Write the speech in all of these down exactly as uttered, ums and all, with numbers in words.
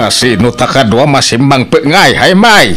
Asino ta kadua masimmangpet ngay, Jaime?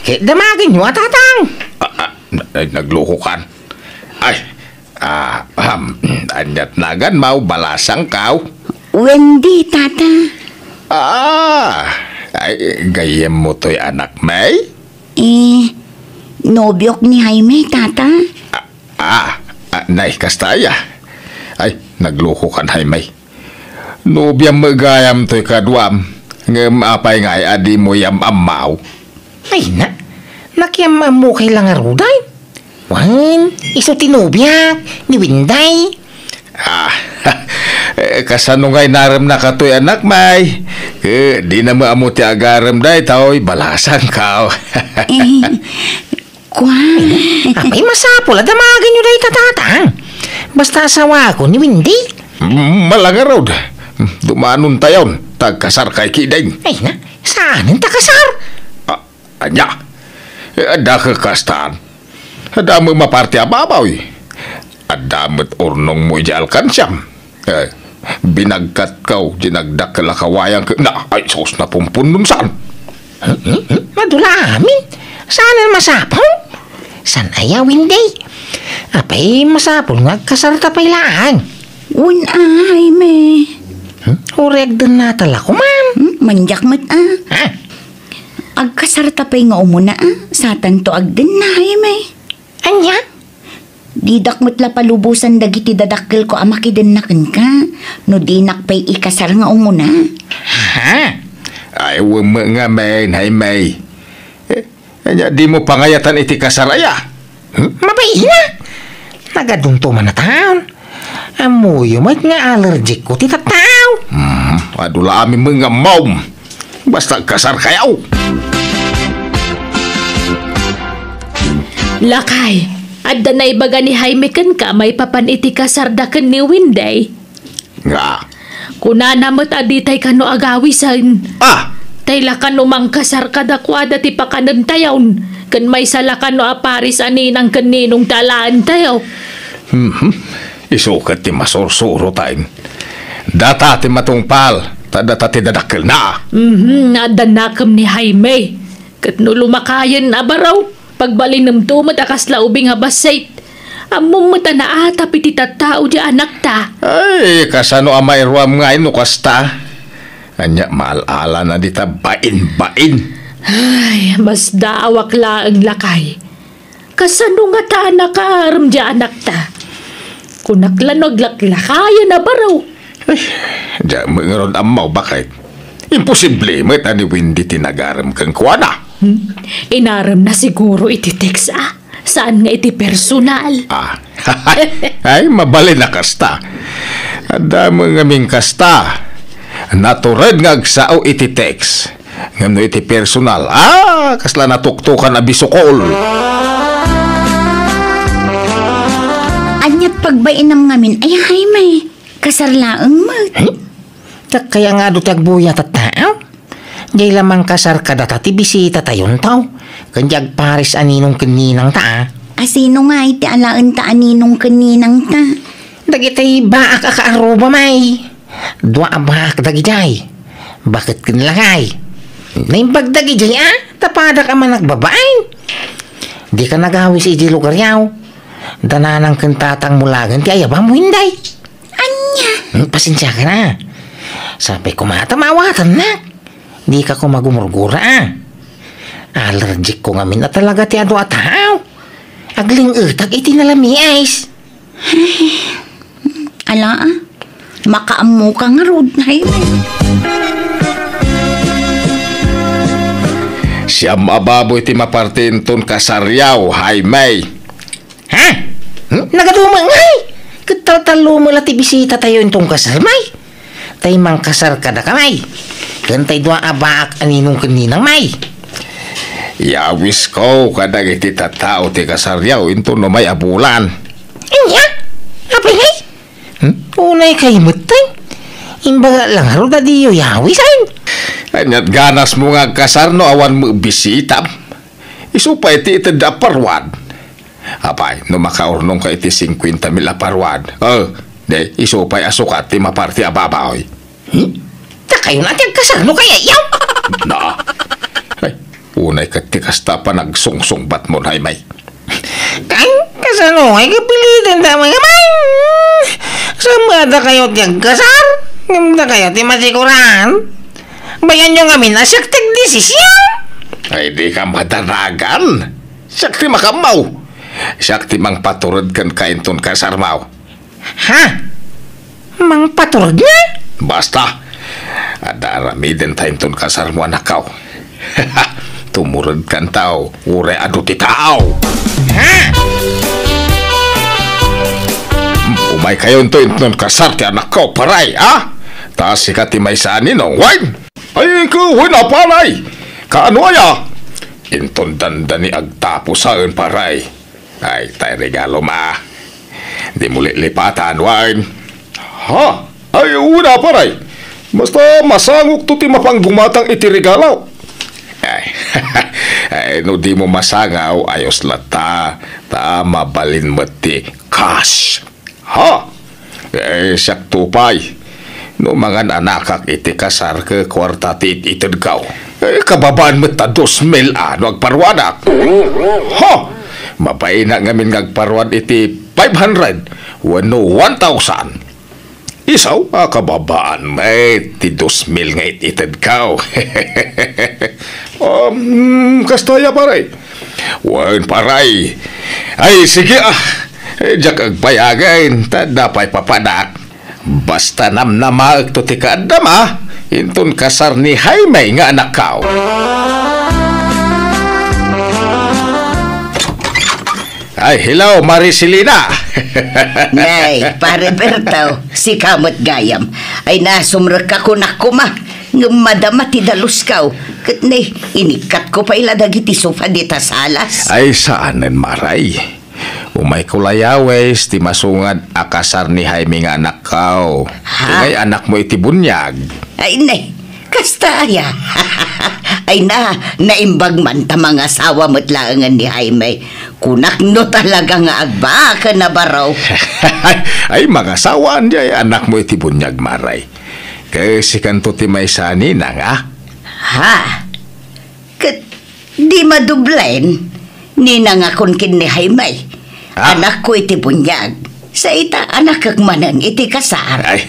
Ket damagenyo a tatang. Ah, ah, ay, naglukokan. Ay, ah, ahem, aniat naganmo, balasangkaw? Wendy, tata. Ah, ay, gayyemmo toy anak, May? Eh, nobiok ni Jaime, tata. Ah, ah, ah, nay, kasta aya. Ay, naglukokan, Jaime. Nobiam met gayam toy kaduam, ngem apay ngay a dimo yam-ammo? Ay na, nakiam-ammokay la ngaruden? Wen, isu ti nobiak, ni Winday. Ah, eh, kasano nga inaremnaka toy, anak, May? Eh, di na maammo ti agarem daytoy, balasangkaw. Eh, Kuan. Apay, masapul a damagenyo dayta, tatang. Basta asawako ni Windy. Mm, malangarud. Dumanontayon, ta agkasarkay ketdin. Ay na, saanen ta kasar? Ah, ania? Eh, adda kakastan. Adda met maparti a baboy. Adda met urnongmo idiay alkansiam. Eh, binagkatko diay nagdakkel a kawayan ket na, ay sus, napumpunnon saan? Hmm, hmm, hmm? Madula amin? Saan a masapul? Saan aya, Windy? Apay, masapul nga agkasarta pay laeng? Wen a, Jaime. Hmm? Uray agdennata la koman. Hmm? Mandiak met a. Ha? Agkasarta pay nga umuna a. Satanto agdenna, Jaime. Ania? Didak met la palubosan dagiti dadakkelko a makidenna kenka, no dinak pay ikasar nga umuna. Ha? Ay, wen met ngamin, Jaime. Eh, ania, dimo pangayatan iti kasar aya? Hmm? Mabain a. Nagadunto man a taon. Ammoyo met nga allergic ko ti tattao. Hmm, adu la amin met nga ammom. Basta agkasarkayo. Lakay, adda naibaga ni Jaime kenka maipapan iti kasarda ken ni Windy? Nga? Kunana met a ditay kano agawisen. Ah! Tay la kano mangkasar kadakuada ti pakanentayon, ken maysa la kano a paris a ninang ken ninong ti alaentayo. Mhm. Isu ket ti masursuroten. Data ti matungpal, ta data ti dadakkelna. Mhm, adda nakem ni Jaime. Ket no lumakayen a baro, pagbalinemto met a kasla ubing a bassit. Ammom met a naatap iti tattao ti anakta. Ay, kasano a mairuam ngay no kasta? Ania, maal-alana dita bain-bain. Ay, masdaawak laeng, lakay. Kasano ngata a nakaarem diay anakta? Kunak la no aglaklakayen a baro. Ay, diak met ngarud ammo, baket? Imposible met a ni Wendy ti nagarem kenkuana. Hmm? Inaremna siguro iti text a. Saan nga iti personal? Ah. Ay, mabalin a kasta. Adda met ngamin kasta. Natured nga agsao iti text. Ngem no iti personal, ah, kasla natuktokan a bisukol. Ania't pagbainam ngamin aya, Jaime? Kasar laeng met. Hmm? Diak kaya nga adu ti agbuyat a tao? Diay la mangkasar kadata ti bisitatayon, tao. Ken diay agparis a ninong ken ninangta, a. Asino ngay ti alaenta a ninong ken ninangta? Dagiti baak a kaarrubam, ay. Dua a baak dagidiay. Baket ken lakay. Naimbag dagidiay, a, ta padak a managbabain. Dika nagawis idiay lugaryo. Da nanang ken tatangmo laeng ti ayabam, Winday. Ania? Hmm, pasensiakan a. Sapay koma ta maawatannak. Dika koma gumurgura, a. Allergic ko ngamin a talaga ti adu a tao. Agling-etak iti nalamiis. Ala, a. Makaammoka ngarud, Jaime. Siam a baboy ti maparti inton kasaryo, Jaime. Ha? Hmm? Nagadu met ngay? Ket taltallo met la ti bisitatayo inton kasar, May. Tay mangkasar kadaka, May. Ken tay dua a baak a ninong ken ninang, May. Yawisko kadagiti tattao ti kasaryo inton umay a bulan. Ania? Apay ngay? Hmm? Unay kay met, tay. Imbaga la ngarud a diyo yawisen. Ania't ganasmo nga agkasar no awan met bisitam? Isu pay ti itedda a paruad. Apay, no makaurnongka iti singkuenta mil a paruad, eh, di, isu pay a sukat ti maparti a baboy. Hmm? Dakayon a ti agkasar no kayatyo. Na. Ay, unay ket ti kasta a panagsungsungbatmon, Jaime. Kan, kasano ay kapilitan ta, mga man? Saan ba dakayo ti agkasar? Ngem dakayo ti masikuran? Bayanyo ngamin a siak ti agdesisyon. Ay, dika madanagan. Siak ti makaammo. Siak ti mangpatured kenka inton kasarmo. Ha? Mangpatured nga? Basta, adda aramidenta inton kasarmo, anakko. Tumuredkanto, uray adu ti tao. Ha? Umaykayonto inton kasar ti anakko, pare, a? Ta sika ti maysa a ninong, wen? Ay, wen a, pare. Kaano aya? Inton dandani agtapusaen, pare. Ay, tay regalom a. Dimo lilipatan, wen? Ha? Ay, wen a, pare. Basta masangokto ti mapanggumatang iti regalo. Ay, ay, no dimo masango, ayos latta. Ta mabalin met ti cash. Ha? Eh, siakto pay. No mangan-anakak iti kasar ket kuarta ti it-itedko. Eh, kababaan met ta dos mil a no agparuadak. Ha? Mabainak ngamin nga agparuad iti five hundred wenno one thousand. Isu a kababaan met ti dos mil nga it-itedko. Um, kasta aya, pare? Wen, pare. Ay, sige, a. Eh, diak agbayagen, ta adda pay papanak. Basta namnamaekto ti kaaddam, a, inton kasar ni Jaime nga anakko. Ay, hello, Maricelina. Nay, Pare Berto, sika met gayam. Ay, na, sumrekka kunak koma. Ngem madama ti dalusko. Ket ne, inikkatko pay la dagiti sofa dita salas. Ay, saanen, Mare. Umayko la yawes ti masungad a kasar ni Jaime nga anakko. Ha? Ngay anakmo iti buniag. Ay, ne, kasta aya. Ay na, naimbag man ta mangasawa met laengen ni Jaime. Kunak no talaga nga agbaken a baro. Ay, mangasawaan diay anakmo iti buniag, Mare. Ket sikanto ti maysa a ninang, a? Ha? Ket di madublen, ninangakon ken ni Jaime. Ah. Anakko iti buniag. Sa ita, anakek manen iti kasar. Ay,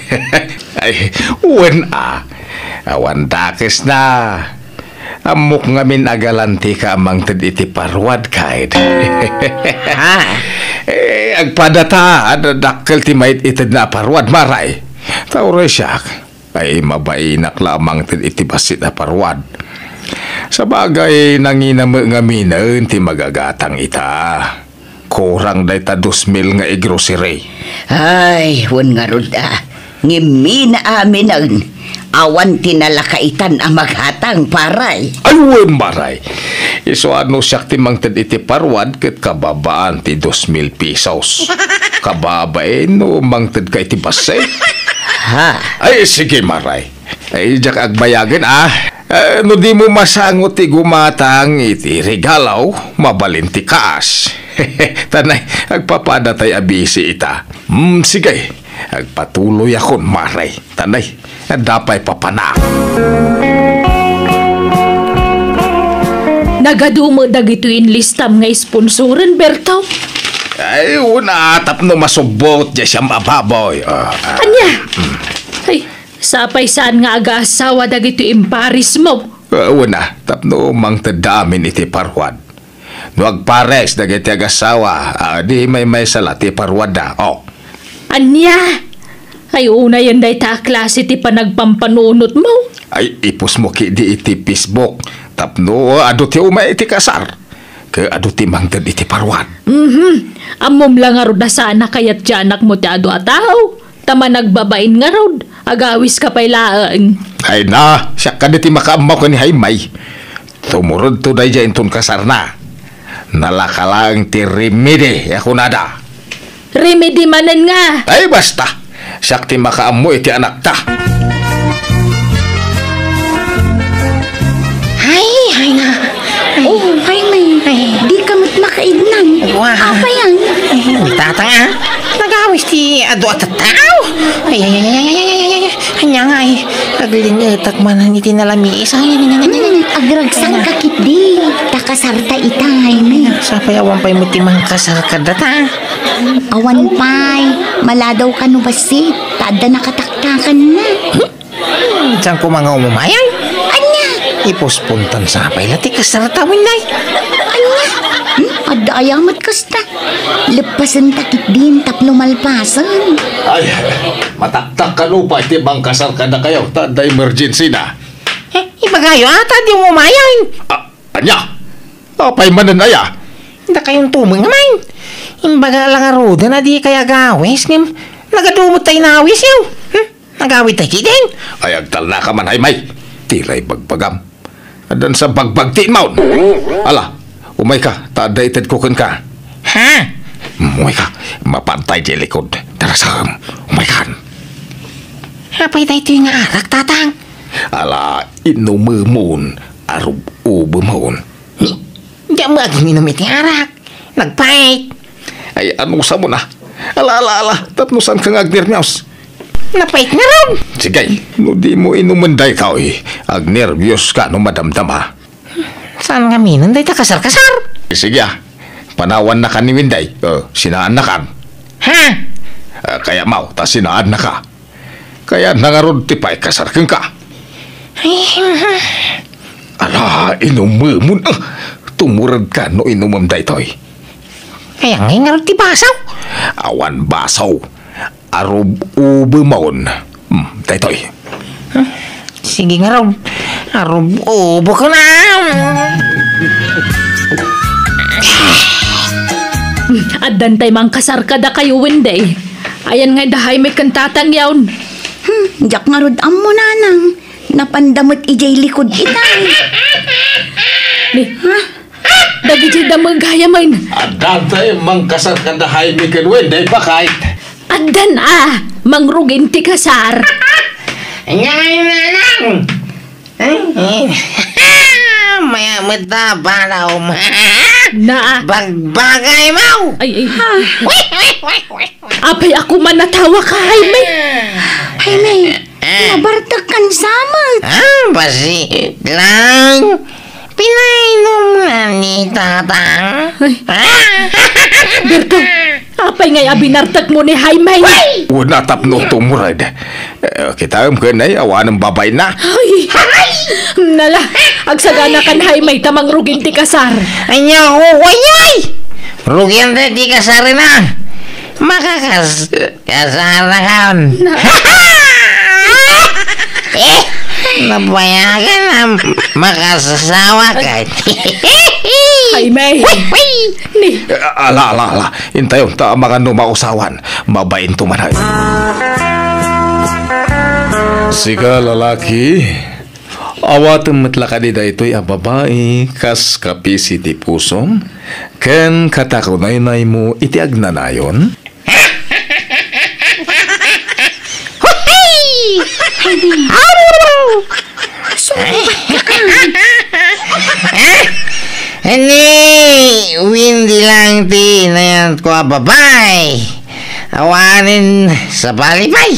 ay, wen a. Awan dakesna. Ammok ngamin a galantika a mangted iti paruad, kaed. Ha? Eh, agpadata, adda dakkel ti mait-itedna a paruad, Mare. Ta uray siak. Ay, mabainak la a mangted iti bassit a paruad. Sabagay, nangina met ngaminen ti magagatang ita. Kurang dayta dos mil nga i-grocery. Ay, wen ngarud a. Ngem mina aminen, awan ti nalakaitan a magatang, Pare. Ay, wen, Mare. Isu a no siak ti mangted iti paruad ket kababaan ti dos mil pesos. Kababain no mangtedka iti bassit. Ha? Ay, sige, Mare. Ay, diak agbayagen, a. Eh, no dimo masango ti gumatang iti regalo, mabalin ti cash. Ta nay, agpapadatay a bisi ita. Hmm, sige. Agpatuloyakon, Mare. Ta nay, adda pay papanak. Nagadu met dagitoy inlistam nga sponsoren, Berto? Ay, wen a, tapno masubbot diay siam a baboy. Ah, ah. Ania? Mm. Ay, sapay saan nga agaasawa dagitoy imparismo? Ah, wen a, tapno mangtedda amin iti paruad. No agpares dagiti agassawa, a, di maymaysa la ti paruadda. Oh. Ania? Ay, unayen dayta a klase ti panagpampanunotmo. Ay, ipusmo ketdi iti Facebook tapno adu ti umay iti kasar. Ket adu ti mangted iti paruad. Mhm. Ammom la ngarud a saan a kayat ti anakmo ti adu a tao. Ta managbabain ngarud, agawiska pay laeng. Ay na, siak kadi ti makaammo ken ni Jaime. Tumuredto daydiay inton kasarna. Nalaka laeng ti remedy a kunada. Remedy manen nga? Ay, basta. Siak ti makaammo iti anakta. Ay, ay na. Ay, oh, ay, may. Ay. Di ka met makaidnan. Wow. Apa yan? Ay, may tatang, ah. Nagawis ti adu a tattao. Ay, ay, ay, ay, ay, ay, ay, ay. Ania ngay, aglingetak manen iti nalamiis. Ay, ay, ay, ay, ay. Hmm, agragsak ka ketdi. Ta kasarta itay, ne. Sapay awan pay met ti mangkasar kadata. Awan pay, maladaw ka no bassit. Ta adda nakataktakanna. Hmm, saan ko nga umumay? Ania? Ipospontan sapay la ti kasarta, Winday. Ania? Hmm, adda aya met kasta. Leppasenta ketdin tapno malpasen. Ay, mataktak kano pay ti mangkasar kadakayo, ta adda emergency na. Eh, ibagayo a ta di umayan. Ah, ania? Apay manen aya? Dakayon tumeng, amay. Imbaga la ngaruden a dikay agawis, ngem nagadu met tay inawis yo. Hmm? Nagawid tay ketdin. Ay, agtalnaka man, Jaime. Tila ibagbagam. Addan sa bagbag ti inmon. Ala, umayka, ta adda itedko kenka. Ha? Umayka, mapantay ti likod. Tara, saan? Umaykan. Apay daytoy nga arak, Tatang? Ala, inumemon, arub-ubemon. Diak met aginum iti arak. Nagpait. Ay, anusam na? Ala, ala, ala, tapno saanka nga agnerbios. Napait ngarud. Sige, no dimo inumen daytoy, agnerbios ka no madamdama. Saan ngamin dayta kasar-kasar? Sige, ah. Panawannakan ni Winday. O, sinaannakan. Ha? Ah, kayatmo, ta sinaannaka. Kayatna ngarud ti paikasar kenka. Ay, ala, inumemon. Ah, tumuredka no inumem daytoy. Kayat ngay ngarud ti baso? Awan baso. Arub-ubemon. Hmm, daytoy. Sige ngarud. Arub-ubekon. Addan tay mangkasar kadakayo, Winday. Ayan ngay da Jaime ken Tatang yaon. Hmm, diak ngarud ammo, Nanang. Napanda met idiay likod itay. Ni, ha? Dagiti damo gayamen. Addan tay mangkasar kada Jaime ken Winday, baket. Addan a, mangrugin ti kasar. Ania ngay, Nanang? Maya met ta, balaom. Na. Bagbagaymo. Ay, ay. Apay a kuman natawaka, Jaime? Jaime, nabartek kan samet. Ah, basi lang. Pinainom na ni Tatang. Ay. Ah. Berto, apay ngay a binartekmo ni Jaime? Wen a tapno tumured. Eh, kitaem ken ay awanen babaina. Ay! Nala, agsaganakan Jaime ta mangrugin ti kasar. Ania, ukoy, ay! Rugian ti kasarna. Makakas-, kasarnakon. Na- Eh, nabayagan a makasasawak. Jaime. Ni- Ala, ala, ala. Intayon ta amangan no mausawan. Mabainto man ay. Sika, lalaki, awatem met la kadi daytoy a babai kas kapisi ti pusom ken katakunaynaymo iti agnanayon? Sumbat ka. Ni Windy lang ti inayatko a babai. Awanen sabali pay.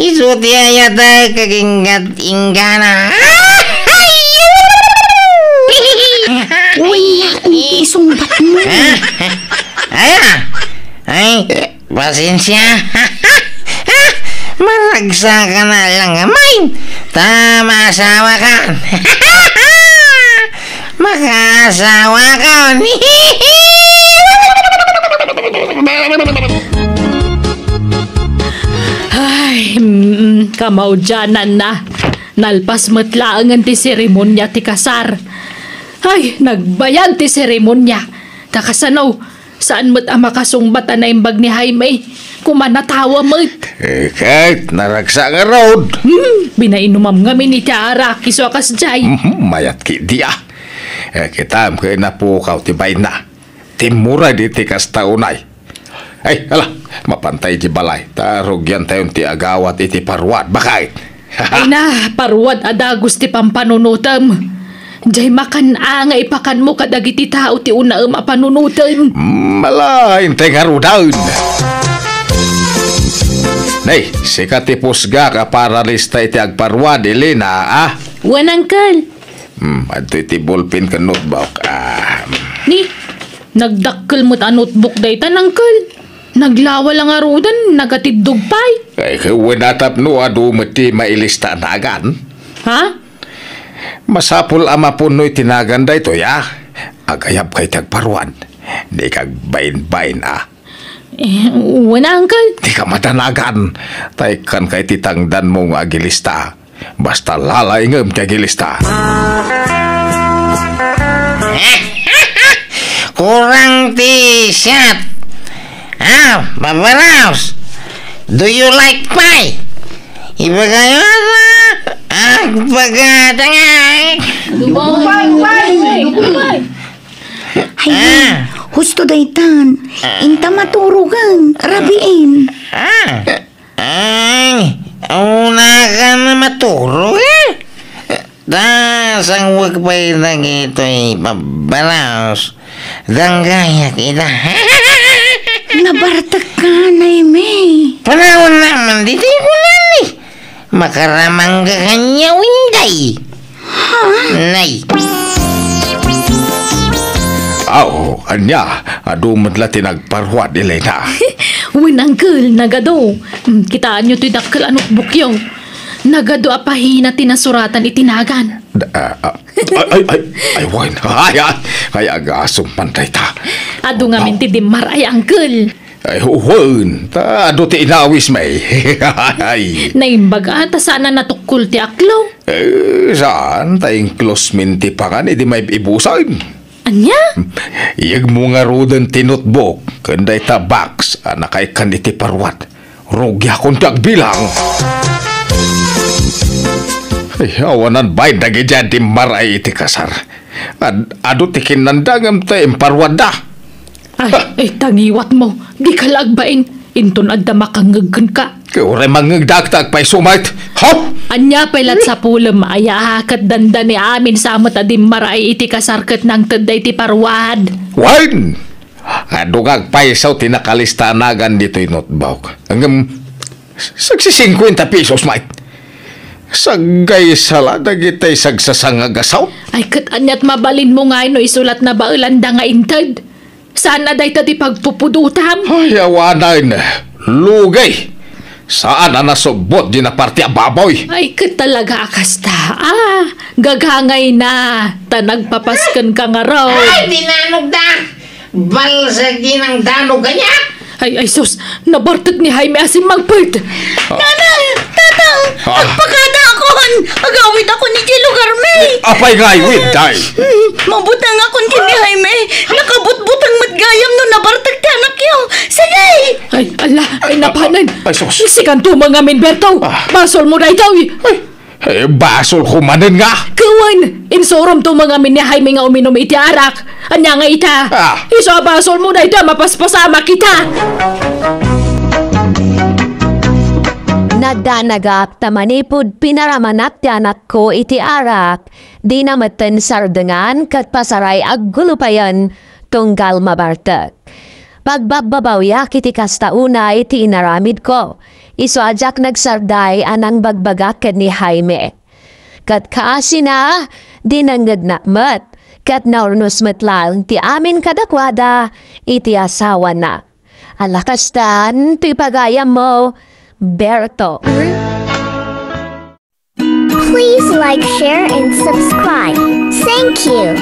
Isu ti ayatek ket inggat-inggana. Uy, iti isungbatmo. Ay, ah. Ay, pasensia. Maragsakan na lang amay. Ta maasawakan. Makaasawakan. Ay, mm, kamaudiananna. Nalpas met laengen ti seremonia ti kasar. Ay, nagbayag ti seremonia. Ta kasano, saan met a makasungbat a naimbag ni Jaime. Kuman a tawa met. Eh, ket naragsak ngarud. Hmm, binainumam ngamin iti arak, isu a kasdiay. Mhm, mayat ketdi a. Eh, kitaem ket napukaw ti bainna. Timmured iti kasta unay. Ay, ala, mapantay iti balay, ta rugiantayon ti agawat iti paruat, baket. Ay na, paruat a dagus ti pampanunotem. Diay makan-a nga ipakanmo kadagiti tao ti unaem a panunotem. Mm, ala, intay ngaruden. Ay, sika ti pusgak a paralista iti agparuad, Elena, a? Wen, Uncle. Hmm, adtoy ti ballpen ken notebook. Ah, hmm. Ni, nagdakkel met a notebook daytan, Uncle. Naglawa la ngaruden, nagatiddog pay. Ay, wen a tapno adu met ti mailista a nagan. Ha? Masapul a mapuno iti nagan daytoy, a? Agayabka iti agparuad. Dika agbainbain, a? Eh, wen, Uncle. Dika madanagan. Ta ikkanka iti tangdanmo nga agilista. Basta lalaingem ti agilista. Kurang ti siat. Ah, Papa Rouse, do you like pie? Ibagayo ata. Ah, bagata nga. Dubay, dubay, dubay. Ay, ah, husto daytan. Inta maturogan, rabiin. Ah. Ay, una ka na maturog, eh? Ta, sangwek pay dagitoy, Papa Rouse. Danggayak ita. Nabartek ka, Nay May. Panawan naman, ditoy ko na ni. Makaramangga kanya, Winday. Ha? Nay. Aw, ania, adu met la ti nagparuad, Elena. Wen, Uncle, nagadu. Mm, kitaenyo toy dakkel a notebookyo. Nagadu a pahina ti nasuratan iti nagan. Da-, ah, ah, ay, ay, ay, ay, wen. Ay, ay, ay, agasem man dayta. Adu ngamin ti dimmar-ay, Uncle. Ay, wen, ta adu ti inawis, May. Ay. Naimbag a, ta saan a natukkol ti aklo. Eh, saan, ta inklos min ti pangan idi maib-ibusen. Ania? Iyegmo ngaruden ti notebook ken dayta box a nakaikkan iti paruad. Rugiakon ti agbilang. Ay, awanan bain dagidiay dimmar-ay iti kasar. Ad-, adu ti kinnanda ngem ta imparuadda. Ay, ay, tangiwatmo. Dika la agbain. Inton adda makangngeg kenka. Uray mangngegdak ta agpayso met. Hop! Ania pay la ti sapulem, aya, ket dandani amin sa met a dimmar-ay iti kasar ket nangted daydi paruad. Wen! Adu nga agpayso ti nakalista a nagan ditoy notebook. Ngem, sagsisingkuenta pesos met. Saggaysa la dagiti sagsasangagasaw. Ay, ket aniat mabalinmo ngay no isulat na baelanda nga inted? Saan a dayta ti pagpupudotam? Ay, awanen. Lugay. Saan a nasubbot di naparti a baboy. Ay, ket talaga a kasta. Ah, gagangay na. Ta nagpapasken ka ngarud. Ay, dinanogda. Balsag di nang danog kanya. Ay, ay, sus. Nabartek ni Jaime a simmangpet. Ah. Nanang! Tatang! Ah. Agpakada akon! Agawid akon idiay lugarmi! Apay nga aywid, day? Hmm, mabutang akon ken ni Jaime. Nakabutbutang met gayam no nabartek ti anakyo. Sige! Ay, ala, ay, napanen. Ay, sus. Sikanto, Mang Aminberto. Ah. Basolmo daytoy. Ay, eh, basolko manen nga. Ket wen, insuromto ngamin ni Jaime nga uminom iti arak. Ania nga ita? Ah. Isu a basolmo dayta, mapaspasamak ita. Nadanagak ta manipud pinaramanak ti anakko iti arak, dina metten sardengan ket pasaray aggulopayen tunggal mabartek. Pagbabbabawiak iti kasta unay ti inaramidko, isu a diak nagsarday a nangbagbagak ken ni Jaime. Ket kaasina, dinengngegnak met, ket naurnos met laeng ti amin kadakuada iti asawana. Ala kastan ti pagayammo, Berto. Please like, share, and subscribe. Thank you.